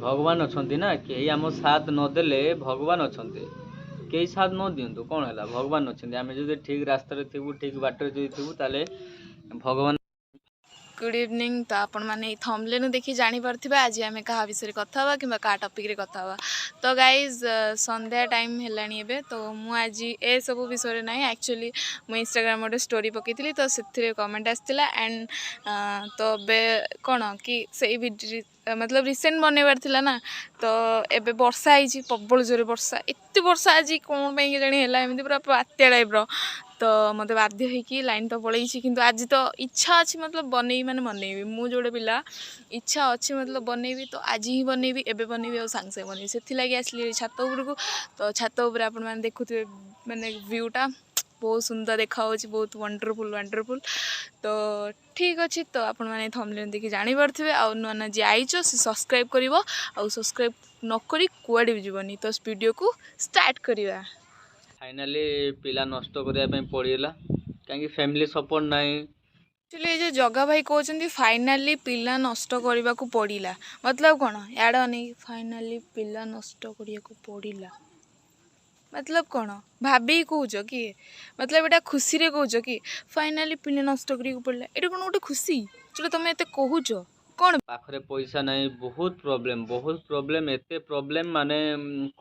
ଭଗବାନ ଅଛନ୍ତି ନା। କେହି ଆମ ସାଥ ନଦେଲେ ଭଗବାନ ଅଛନ୍ତି। କେହି ସାଥ ନ ଦିଅନ୍ତୁ, କ'ଣ ହେଲା? ଭଗବାନ ଅଛନ୍ତି। ଆମେ ଯଦି ଠିକ୍ ରାସ୍ତାରେ ଥିବୁ, ଠିକ୍ ବାଟରେ ଯଦି ଥିବୁ, ତାହେଲେ ଭଗବାନ ଗୁଡ୍ ଇଭିନିଂ। ତ ଆପଣମାନେ ଏଇ ଥମ୍ବନେଲ୍ ଦେଖି ଜାଣିପାରୁଥିବେ ଆଜି ଆମେ କାହା ବିଷୟରେ କଥା ହେବା କିମ୍ବା କାହା ଟପିକ୍ରେ କଥା ହେବା। ତ ଗାଇଜ୍, ସନ୍ଧ୍ୟା ଟାଇମ୍ ହେଲାଣି ଏବେ। ତ ମୁଁ ଆଜି ଏସବୁ ବିଷୟରେ ନାହିଁ। ଆକ୍ଚୁଆଲି ମୁଁ ଇନଷ୍ଟାଗ୍ରାମ ଗୋଟେ ଷ୍ଟୋରି ପକାଇଥିଲି, ତ ସେଥିରେ କମେଣ୍ଟ ଆସିଥିଲା। ଆଣ୍ଡ ତ ଏବେ କ'ଣ କି ସେଇ ଭିଡ଼ିଓ ମତଲବ ରିସେଣ୍ଟ ବନେଇବାର ଥିଲା ନା। ତ ଏବେ ବର୍ଷା ହେଇଛି, ପ୍ରବଳ ଜୋରେ ବର୍ଷା। ଏତେ ବର୍ଷା ଆଜି କ'ଣ ପାଇଁ କେଜାଣି ହେଲା ଏମିତି, ପୁରା ବାତ୍ୟା ଟାଇପ୍ର। ତ ମୋତେ ବାଧ୍ୟ ହେଇକି, ଲାଇନ୍ ତ ପଳେଇଛି, କିନ୍ତୁ ଆଜି ତ ଇଚ୍ଛା ଅଛି, ମତଲବ ବନେଇବି ମାନେ ବନେଇବି। ମୁଁ ଯୋଉଟେ ପିଲା, ଇଚ୍ଛା ଅଛି ମତଲବ ବନେଇବି, ତ ଆଜି ହିଁ ବନେଇବି, ଏବେ ବନେଇବି ଆଉ ସାଙ୍ଗେ ସାଙ୍ଗେ ବନେଇବି। ସେଥିଲାଗି ଆସିଲି ଏଇ ଛାତ ଉପରକୁ। ତ ଛାତ ଉପରେ ଆପଣମାନେ ଦେଖୁଥିବେ, ମାନେ ଭ୍ୟୁଟା ବହୁତ ସୁନ୍ଦର ଦେଖାହେଉଛି, ବହୁତ ୱଣ୍ଡରଫୁଲ୍, ୱଣ୍ଡରଫୁଲ୍। ତ ଠିକ୍ ଅଛି, ତ ଆପଣମାନେ ଥମ୍ବନେଲ୍ ଦେଖି ଜାଣିପାରୁଥିବେ। ଆଉ ନୂଆ ନୂଆ ଯିଏ ଆଇଛ, ସେ ସବସ୍କ୍ରାଇବ୍ କରିବ ଆଉ ସବସ୍କ୍ରାଇବ୍ ନ କରି କୁଆଡ଼େ ବି ଯିବନି। ତ ଭିଡ଼ିଓକୁ ଷ୍ଟାର୍ଟ କରିବା। ଫାଇନାଲି ପିଲା ନଷ୍ଟ କରିବା ପାଇଁ ପଡ଼ିଗଲା, କାହିଁକି ଫ୍ୟାମିଲି ସପୋର୍ଟ ନାହିଁ। ଆକ୍ଚୁଆଲି ଏ ଯେଉଁ ଜଗା ଭାଇ କହୁଛନ୍ତି ଫାଇନାଲି ପିଲା ନଷ୍ଟ କରିବାକୁ ପଡ଼ିଲା, ମତଲବ କ'ଣ? ଇଆଡ଼େ ଅନେଇ ଫାଇନାଲି ପିଲା ନଷ୍ଟ କରିବାକୁ ପଡ଼ିଲା, ମତଲବ କ'ଣ ଭାବିକି କହୁଛ କି? ମତଲବ ଏଇଟା ଖୁସିରେ କହୁଛ କି ଫାଇନାଲି ପିଲା ନଷ୍ଟ କରିବାକୁ ପଡ଼ିଲା? ଏଇଟା କ'ଣ ଗୋଟେ ଖୁସି ଯେଉଁଟା ତମେ ଏତେ କହୁଛ କ'ଣ? ପାଖରେ ପଇସା ନାହିଁ, ବହୁତ ପ୍ରୋବ୍ଲେମ୍, ବହୁତ ପ୍ରୋବ୍ଲେମ୍। ଏତେ ପ୍ରୋବ୍ଲେମ୍ ମାନେ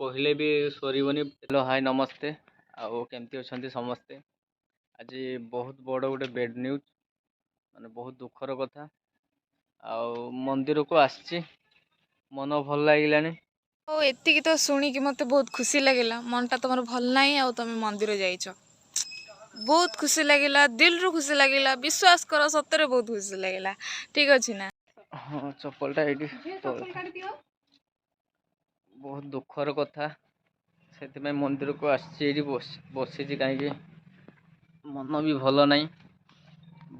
କହିଲେ ବି ସରିବନି। ହ୍ୟାଲୋ, ହାଇ, ନମସ୍ତେ। ଆଉ କେମିତି ଅଛନ୍ତି ସମସ୍ତେ? ଆଜି ବହୁତ ବଡ଼ ଗୋଟେ ବେଡ୍ ନ୍ୟୁଜ୍, ମାନେ ବହୁତ ଦୁଃଖର କଥା। ଆଉ ମନ୍ଦିରକୁ ଆସିଛି, ମନ ଭଲ ଲାଗିଲାନି। ଆଉ ଏତିକି ତ ଶୁଣିକି ମୋତେ ବହୁତ ଖୁସି ଲାଗିଲା। ମନଟା ତମର ଭଲ ନାହିଁ ଆଉ ତମେ ମନ୍ଦିର ଯାଇଛ, ବହୁତ ଖୁସି ଲାଗିଲା, ଦିଲରୁ ଖୁସି ଲାଗିଲା। ବିଶ୍ୱାସ କର, ସତରେ ବହୁତ ଖୁସି ଲାଗିଲା। ଠିକ୍ ଅଛି ନା? ହଁ, ଚପଲଟା ଏଇଠି ତଳେ। ବହୁତ ଦୁଃଖର କଥା, ସେଥିପାଇଁ ମନ୍ଦିରକୁ ଆସିଛି। ଏଇଠି ବସିଛି, କାହିଁକି ମନ ବି ଭଲ ନାହିଁ।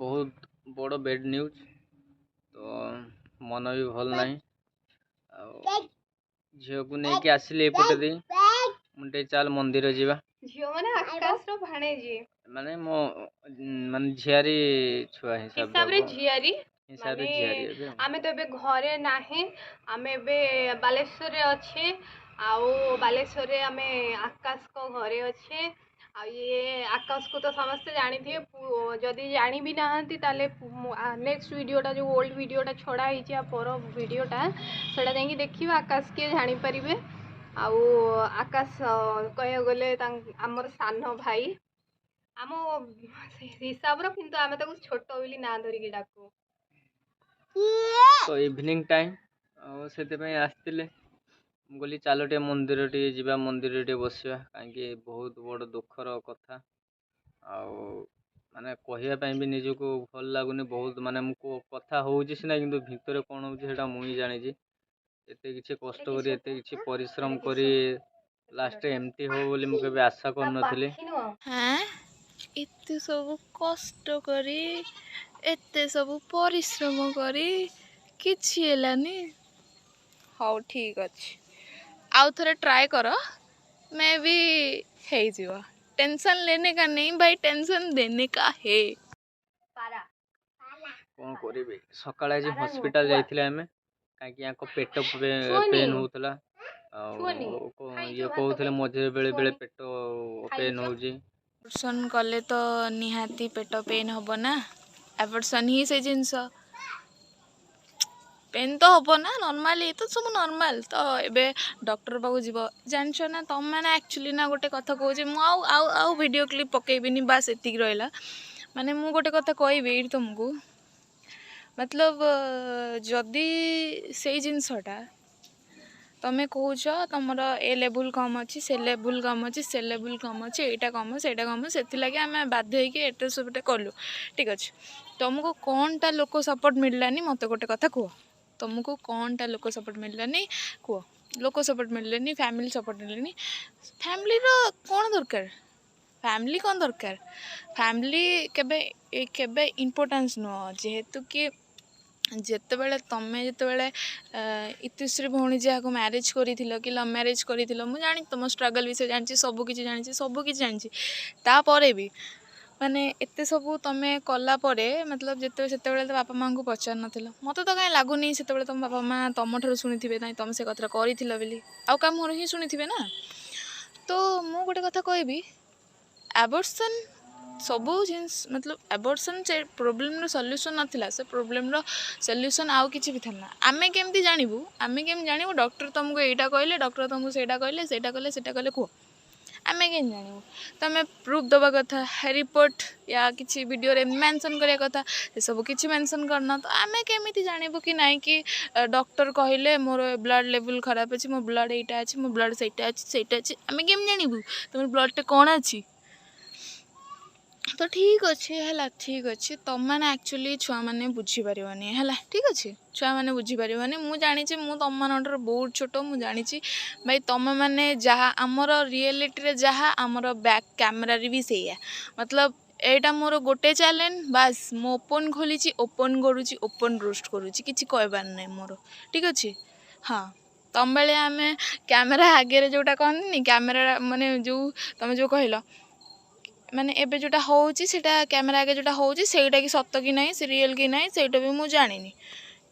ବହୁତ ବଡ଼ ବେଡ୍ ନ୍ୟୁଜ୍, ତ ମନ ବି ଭଲ ନାହିଁ। ଆଉ ଝିଅକୁ ନେଇକି ଆସିଲି ଏପଟେ ଦେଇ, ମୁଁ ଟିକେ ଚାଲ ମନ୍ଦିର ଯିବା। ଝିଅ ମାନେ ଆକାଶର ଭାଣେଜି। ମାନେ ମୋ ମାନେ ଝିଆରୀ ଛୁଆ ହିସାବରେ ହିସାବରେ ହବ। ଝିଆରୀ। ହିସାବରେ ମାନେ ଝିଆରୀ ଏବେ ଆଉ। ଆମେ ତ ଏବେ ଘରେ ନାହିଁ, ଆମେ ଏବେ ବାଲେଶ୍ୱରରେ ଅଛେ। ଆଉ ବାଲେଶ୍ୱରରେ ଆମେ ଆକାଶଙ୍କ ଘରେ ଅଛେ। ଆଉ ଇଏ ଆକାଶକୁ ତ ସମସ୍ତେ ଜାଣିଥିବେ, ଯଦି ଜାଣି ବି ନାହାନ୍ତି, ତାହେଲେ ନେକ୍ସଟ ଭିଡ଼ିଓଟା, ଯେଉଁ ଓଲ୍ଡ ଭିଡ଼ିଓଟା ଛଡ଼ା ହେଇଛି, ଆ ପର ଭିଡ଼ିଓଟା, ସେଇଟା ଯାଇକି ଦେଖିବେ, ଆକାଶ କିଏ ଜାଣିପାରିବେ। ଆଉ ଆକାଶ କହିବାକୁ ଗଲେ ଆମର ସାନ ଭାଇ ଆମ ହିସାବର, କିନ୍ତୁ ଆମେ ତାକୁ ଛୋଟ ବୋଲି ନାଁ ଧରିକି ଡାକୁ। ତ ଇଭିନିଂ ଟାଇମ୍, ଆଉ ସେଥିପାଇଁ ଆସିଥିଲେ। ମୁଁ କହିଲି ଚାଲ ଟିକେ ମନ୍ଦିର ଟିକେ ଯିବା, ମନ୍ଦିରରେ ଟିକେ ବସିବା, କାହିଁକି ବହୁତ ବଡ଼ ଦୁଃଖର କଥା। ଆଉ ମାନେ କହିବା ପାଇଁ ବି ନିଜକୁ ଭଲ ଲାଗୁନି ବହୁତ। ମାନେ ମୁଁ କଥା ହେଉଛି ସିନା, କିନ୍ତୁ ଭିତରେ କ'ଣ ହେଉଛି ସେଇଟା ମୁଁ ହିଁ ଜାଣିଛି। ଏତେ କିଛି କଷ୍ଟ କରି, ଏତେ କିଛି ପରିଶ୍ରମ କରି, ଲାଷ୍ଟରେ ଏମିତି ହବ ବୋଲି ମୁଁ କେବେ ଆଶା କରିନଥିଲି। ହଁ, ଏତେ ସବୁ କଷ୍ଟ କରି, ଏତେ ସବୁ ପରିଶ୍ରମ କରି କିଛି ହେଲାନି। ହଉ, ଠିକ୍ ଅଛି, ଆଉ ଥରେ ଟ୍ରାଏ କର, ମେ ବି ହେଇଯିବ। ଟେନସନ୍ लेने का नहीं भाई, ଟେନସନ୍ देने का है। ପାରା। କ'ଣ କରିବି? ସକାଳେ ଆଜି ପାରା ନୁହଁ, ହସ୍ପିଟାଲ କୁଆ। ଯାଇଥିଲେ ଆମେ, କାହିଁକି ୟାଙ୍କ ପେଟ ଛୁଅନି। ପେନ୍ ହେଉଥିଲା। ଆଉ ଛୁଅନି। ଖାଇଛ ଇଏ ଭାତ କହୁଥିଲେ ଖାଇଛ? ମଝିରେ ବେଳେ ବେଳେ ଛୁଅନି। ପେଟ ପେନ୍ ଖାଇଛ? ହେଉଛି। ଆବର୍ସନ୍ କଲେ ତ ନିହାତି ପେଟ ପେନ୍ ହେବ ନା। ଆବର୍ସନ୍ ହିଁ ସେ ଜିନିଷ, ପେନ୍ ତ ହେବ ନା। ନର୍ମାଲି ଏ ତ ସବୁ ନର୍ମାଲ। ତ ଏବେ ଡକ୍ଟର ପାଖକୁ ଯିବ, ଜାଣିଛ ନା ତମେମାନେ? ଆକ୍ଚୁଆଲି ନା, ଗୋଟେ କଥା କହୁଛି ମୁଁ, ଆଉ ଭିଡ଼ିଓ କ୍ଲିପ୍ ପକେଇବିନି, ବାସ୍ ଏତିକି ରହିଲା। ମାନେ ମୁଁ ଗୋଟେ କଥା କହିବି ଏଇଠି ତୁମକୁ, ମତଲବ ଯଦି ସେଇ ଜିନିଷଟା ତମେ କହୁଛ ତମର ଏ ଲେବୁଲ୍ କମ୍ ଅଛି, ସେ ଲେବୁଲ୍ କମ୍ ଅଛି, ସେ ଲେବୁଲ୍ କମ୍ ଅଛି, ଏଇଟା କମ୍ ଅଛି, ସେଇଟା କମ୍ ଅଛି, ସେଥିଲାଗି ଆମେ ବାଧ୍ୟ ହେଇକି ଏତେ ସବୁଟା କଲୁ। ଠିକ୍ ଅଛି, ତମକୁ କ'ଣଟା ଲୋକ ସପୋର୍ଟ ମିଳିଲାନି? ମୋତେ ଗୋଟେ କଥା କୁହ, ତମକୁ କ'ଣଟା ଲୋକ ସପୋର୍ଟ ମିଳିଲାନି କୁହ। ଲୋକ ସପୋର୍ଟ ମିଳିଲାନି, ଫ୍ୟାମିଲି ସପୋର୍ଟ ମିଳିଲାନି। ଫ୍ୟାମିଲିର କ'ଣ ଦରକାର? ଫ୍ୟାମିଲି କ'ଣ ଦରକାର? ଫ୍ୟାମିଲି କେବେ କେବେ ଇମ୍ପୋର୍ଟାନ୍ସ ନୁହଁ। ଯେହେତୁ କି ଯେତେବେଳେ ତମେ ଯେତେବେଳେ ଇତିଶ୍ରୀ ଭଉଣୀ ଯାହାକୁ ମ୍ୟାରେଜ୍ କରିଥିଲ କି ଲଭ୍ ମ୍ୟାରେଜ୍ କରିଥିଲ, ମୁଁ ଜାଣିଛି, ତୁମ ଷ୍ଟ୍ରଗଲ୍ ବିଷୟରେ ଜାଣିଛି, ସବୁ କିଛି ଜାଣିଛି, ସବୁ କିଛି ଜାଣିଛି। ତାପରେ ବି ମାନେ ଏତେ ସବୁ ତମେ କଲା ପରେ, ମତଲବ ଯେତେବେଳେ ସେତେବେଳେ ତ ବାପା ମାଆଙ୍କୁ ପଚାରିନଥିଲ। ମୋତେ ତ କାହିଁ ଲାଗୁନି ସେତେବେଳେ ତମ ବାପା ମାଆ ତମଠାରୁ ଶୁଣିଥିବେ ନାଇଁ ତମେ ସେ କଥାଟା କରିଥିଲ ବୋଲି, ଆଉ କାହା ମୁହଁରୁ ହିଁ ଶୁଣିଥିବେ ନା। ତ ମୁଁ ଗୋଟେ କଥା କହିବି, ଆବର୍ସନ୍ ସବୁ ଜିନିଷ, ମତଲବ ଆବର୍ସନ୍ ସେ ପ୍ରୋବ୍ଲେମ୍ର ସଲ୍ୟୁସନ୍ ନଥିଲା, ସେ ପ୍ରୋବ୍ଲେମ୍ର ସଲ୍ୟୁସନ୍ ଆଉ କିଛି ବି ଥିଲା। ଆମେ କେମିତି ଜାଣିବୁ? ଆମେ କେମିତି ଜାଣିବୁ ଡକ୍ଟର ତୁମକୁ ଏଇଟା କହିଲେ, ଡକ୍ଟର ତୁମକୁ ସେଇଟା କହିଲେ, ସେଇଟା କଲେ ସେଇଟା କଲେ, କୁହ ଆମେ କେମିତି ଜାଣିବୁ? ତମେ ପ୍ରୁଫ୍ ଦେବା କଥା, ରିପୋର୍ଟ ୟା କିଛି ଭିଡ଼ିଓରେ ମେନସନ୍ କରିବା କଥା, ସେସବୁ କିଛି ମେନସନ୍ କରିନ, ତ ଆମେ କେମିତି ଜାଣିବୁ କି ନାଇଁ କି ଡକ୍ଟର କହିଲେ ମୋର ବ୍ଲଡ଼୍ ଲେଭେଲ୍ ଖରାପ ଅଛି, ମୋ ବ୍ଲଡ଼୍ ଏଇଟା ଅଛି, ମୋ ବ୍ଲଡ଼୍ ସେଇଟା ଅଛି, ସେଇଟା ଅଛି। ଆମେ କେମିତି ଜାଣିବୁ ତୁମର ବ୍ଲଡ଼୍ଟା କ'ଣ ଅଛି? ତ ଠିକ୍ ଅଛି, ହେଲା, ଠିକ୍ ଅଛି। ତମମାନେ ଆକ୍ଚୁଆଲି ଛୁଆମାନେ ବୁଝିପାରିବନି, ହେଲା, ଠିକ୍ ଅଛି, ଛୁଆମାନେ ବୁଝିପାରିବନି। ମୁଁ ଜାଣିଛି, ମୁଁ ତମମାନଙ୍କଠାରୁ ବହୁତ ଛୋଟ, ମୁଁ ଜାଣିଛି ଭାଇ। ତମେମାନେ ଯାହା ଆମର ରିଏଲିଟିରେ ଯାହା, ଆମର ବ୍ୟାକ୍ କ୍ୟାମେରାରେ ବି ସେଇଆ। ମତଲବ ଏଇଟା ମୋର ଗୋଟେ ଚ୍ୟାନେଲ୍ ବାସ୍, ମୁଁ ଓପନ୍ ଖୋଲିଛି, ଓପନ୍ କରୁଛି, ଓପନ୍ ରୋଷ୍ଟ କରୁଛି, କିଛି କହିବାର ନାହିଁ ମୋର, ଠିକ୍ ଅଛି। ହଁ, ତମ ବେଳେ ଆମେ କ୍ୟାମେରା ଆଗରେ ଯେଉଁଟା କହନ୍ତିନି, କ୍ୟାମେରା ମାନେ ଯେଉଁ ତମେ ଯେଉଁ କହିଲ, ମାନେ ଏବେ ଯେଉଁଟା ହେଉଛି ସେଇଟା କ୍ୟାମେରା ଆଗେ ଯେଉଁଟା ହେଉଛି ସେଇଟା କି ସତ କି ନାହିଁ, ସେ ରିଏଲ୍ କି ନାହିଁ, ସେଇଟା ବି ମୁଁ ଜାଣିନି।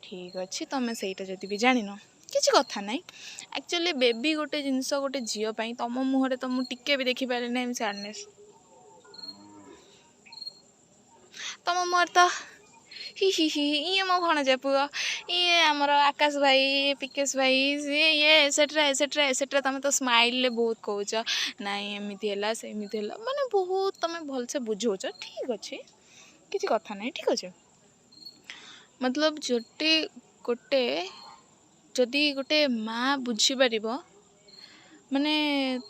ଠିକ୍ ଅଛି, ତମେ ସେଇଟା ଯଦି ବି ଜାଣିନ କିଛି କଥା ନାହିଁ। ଆକ୍ଚୁଆଲି ବେବି ଗୋଟେ ଜିନିଷ ଗୋଟେ ଝିଅ ପାଇଁ, ତମ ମୁହଁରେ ତ ମୁଁ ଟିକେ ବି ଦେଖିପାରିଲି ନାହିଁ ସ୍ୟାଡ଼ନେସ୍। ତମ ମୁହଁରେ ତ ହି ହି ହି, ଇଏ ମୋ ଭଣଜା ପୁଅ, ଇଏ ଆମର ଆକାଶ ଭାଇ, ପିକେଶ ଭାଇ, ସିଏ ଇଏ ଏସେଟ୍ରା ଏସେଟ୍ରା ଏସେଟ୍ରା। ତମେ ତ ସ୍ମାଇଲ୍ରେ ବହୁତ କହୁଛ, ନାଇଁ ଏମିତି ହେଲା ସେମିତି ହେଲା, ମାନେ ବହୁତ ତମେ ଭଲସେ ବୁଝାଉଛ। ଠିକ୍ ଅଛି, କିଛି କଥା ନାହିଁ, ଠିକ୍ ଅଛି। ମତଲବ ଯଦି ଗୋଟେ ଯଦି ଗୋଟେ ମା' ବୁଝିପାରିବ, ମାନେ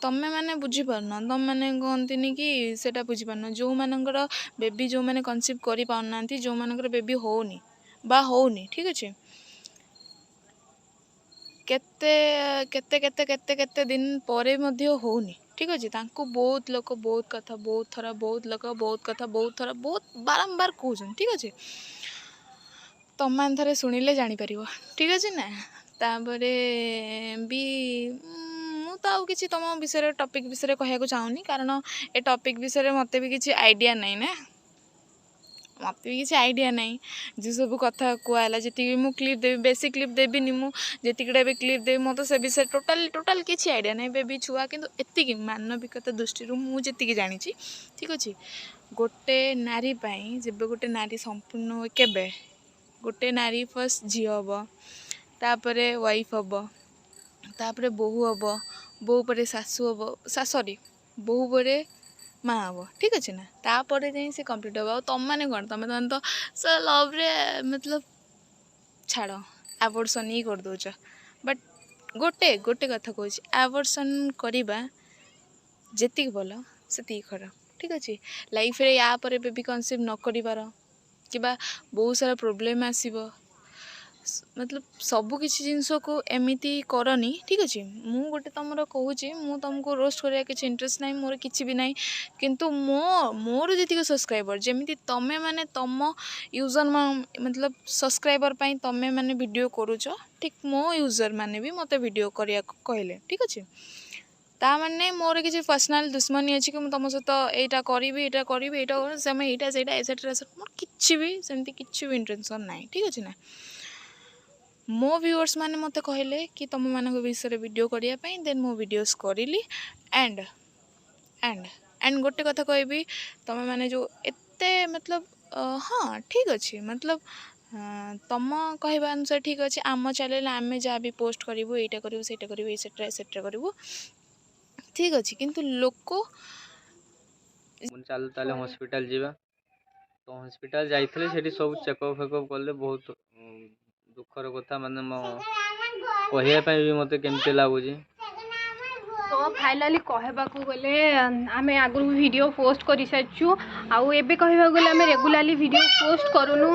ତମେ ମାନେ ବୁଝିପାରୁନ, ତମେମାନେ କହନ୍ତିନି କି ସେଇଟା ବୁଝିପାରୁନ। ଯେଉଁମାନଙ୍କର ବେବି, ଯେଉଁମାନେ କନସିଭ୍ କରିପାରୁନାହାନ୍ତି, ଯେଉଁମାନଙ୍କର ବେବି ହେଉନି ବା ହେଉନି, ଠିକ୍ ଅଛି, କେତେ କେତେ କେତେ କେତେ କେତେ ଦିନ ପରେ ମଧ୍ୟ ହେଉନି, ଠିକ୍ ଅଛି, ତାଙ୍କୁ ବହୁତ ଲୋକ ବହୁତ କଥା ବହୁତ ଥର, ବହୁତ ଲୋକ ବହୁତ କଥା ବହୁତ ଥର ବହୁତ ବାରମ୍ବାର କହୁଛନ୍ତି, ଠିକ୍ ଅଛି। ତମମାନେ ଥରେ ଶୁଣିଲେ ଜାଣିପାରିବ, ଠିକ୍ ଅଛି ନା। ତାପରେ ବି ମୁଁ ତ ଆଉ କିଛି ତୁମ ବିଷୟରେ ଟପିକ୍ ବିଷୟରେ କହିବାକୁ ଚାହୁଁନି, କାରଣ ଏ ଟପିକ୍ ବିଷୟରେ ମୋତେ ବି କିଛି ଆଇଡ଼ିଆ ନାହିଁ ନା, ମୋତେ ବି କିଛି ଆଇଡ଼ିଆ ନାହିଁ। ଯେଉଁ ସବୁ କଥା କୁହା ହେଲା, ଯେତିକି ମୁଁ କ୍ଲିପ୍ ଦେବି, ବେଶୀ କ୍ଲିପ୍ ଦେବିନି, ମୁଁ ଯେତିକିଟା ବି କ୍ଲିପ୍ ଦେବି ମୋତେ ସେ ବିଷୟରେ ଟୋଟାଲ୍ ଟୋଟାଲ୍ କିଛି ଆଇଡ଼ିଆ ନାହିଁ, ବେବି ଛୁଆ। କିନ୍ତୁ ଏତିକି ମାନବିକତା ଦୃଷ୍ଟିରୁ ମୁଁ ଯେତିକି ଜାଣିଛି, ଠିକ୍ ଅଛି, ଗୋଟେ ନାରୀ ପାଇଁ ଯେବେ ଗୋଟେ ନାରୀ ସମ୍ପୂର୍ଣ୍ଣ ହୁଏ, କେବେ ଗୋଟେ ନାରୀ ଫାର୍ଷ୍ଟ ଝିଅ ହେବ, ତାପରେ ୱାଇଫ୍ ହେବ, ତାପରେ ବୋହୂ ହେବ, ବୋହୂ ପରେ ଶାଶୁ ହେବ, ସରି ବୋହୂ ପରେ ମା ହେବ, ଠିକ୍ ଅଛି ନା, ତାପରେ ଯାଇ ସେ କମ୍ପ୍ଲିଟ୍ ହେବ। ଆଉ ତମମାନେ କ'ଣ, ତମେ ତମେ ତ ସେ ଲଭ୍ରେ ମତଲବ ଛାଡ଼ ଆବର୍ସନ୍ ହିଁ କରିଦେଉଛ। ବଟ୍ ଗୋଟେ ଗୋଟେ କଥା କହୁଛି, ଆବର୍ସନ୍ କରିବା ଯେତିକି ଭଲ ସେତିକି ଖରାପ, ଠିକ୍ ଅଛି। ଲାଇଫ୍ରେ ୟା ପରେ ବେବି କନସିଭ୍ ନ କରିବାର କିମ୍ବା ବହୁତ ସାରା ପ୍ରୋବ୍ଲେମ୍ ଆସିବ, ମତଲବ ସବୁ କିଛି ଜିନିଷକୁ ଏମିତି କରନି, ଠିକ୍ ଅଛି। ମୁଁ ଗୋଟେ ତୁମର କହୁଛି, ମୁଁ ତୁମକୁ ରୋଷ୍ଟ କରିବା କିଛି ଇଣ୍ଟରେଷ୍ଟ ନାହିଁ ମୋର, କିଛି ବି ନାହିଁ। କିନ୍ତୁ ମୋର ଯେତିକି ସବସ୍କ୍ରାଇବର୍, ଯେମିତି ତମେ ମାନେ ତମ ୟୁଜର୍ ମତଲବ ସବସ୍କ୍ରାଇବର୍ ପାଇଁ ତମେ ମାନେ ଭିଡ଼ିଓ କରୁଛ, ଠିକ୍ ମୋ ୟୁଜର୍ ମାନେ ବି ମୋତେ ଭିଡ଼ିଓ କରିବାକୁ କହିଲେ, ଠିକ୍ ଅଛି। ତା ମାନେ ମୋର କିଛି ପର୍ସନାଲ୍ ଦୁଶ୍ମନୀ ଅଛି କି ମୁଁ ତୁମ ସହିତ ଏଇଟା କରିବି, ଏଇଟା କରିବି, ଏଇଟା ସେମେ ଏଇଟା ସେଇଟା ଏସେଟ୍ରା, ମୋର କିଛି ବି ସେମିତି କିଛି ବି ଇଣ୍ଟେନସନ୍ ନାହିଁ, ଠିକ୍ ଅଛି ନା। ମୋ ଭିଉଅର୍ସ ମାନେ ମୋତେ କହିଲେ କି ତୁମମାନଙ୍କ ବିଷୟରେ ଭିଡ଼ିଓ କରିବା ପାଇଁ, ଦେନ୍ ମୁଁ ଭିଡ଼ିଓସ୍ କରିଲି। ଆଣ୍ଡ ଆଣ୍ଡ ଆଣ୍ଡ ଗୋଟେ କଥା କହିବି, ତୁମେମାନେ ଯେଉଁ ଏତେ ମତଲବ ହଁ ଠିକ୍ ଅଛି, ମତଲବ ତମ କହିବା ଅନୁସାରେ ଠିକ୍ ଅଛି, ଆମ ଚ୍ୟାନେଲ୍ ଆମେ ଯାହା ବି ପୋଷ୍ଟ କରିବୁ, ଏଇଟା କରିବୁ, ସେଇଟା କରିବୁ, ଏସେଟ୍ରା ଏସେଟ୍ରା କରିବୁ, ଠିକ୍ ଅଛି। କିନ୍ତୁ ଲୋକ ମୁଁ ଚାଲ ତାହେଲେ ହସ୍ପିଟାଲ ଯିବା। ତ ହସ୍ପିଟାଲ ଯାଇଥିଲେ, ସେଠି ସବୁ ଚେକଅପ୍ ଫେକଅପ୍ କଲେ। ବହୁତ ଦୁଃଖର କଥା, ମାନେ ମୋ କହିବା ପାଇଁ ବି ମୋତେ କେମିତି ଲାଗୁଛି। ତ ଫାଇନାଲି କହିବାକୁ ଗଲେ ଆମେ ଆଗରୁ ଭିଡ଼ିଓ ପୋଷ୍ଟ କରିସାରିଛୁ, ଆଉ ଏବେ କହିବାକୁ ଗଲେ ଆମେ ରେଗୁଲାରଲି ଭିଡ଼ିଓ ପୋଷ୍ଟ କରୁନୁ।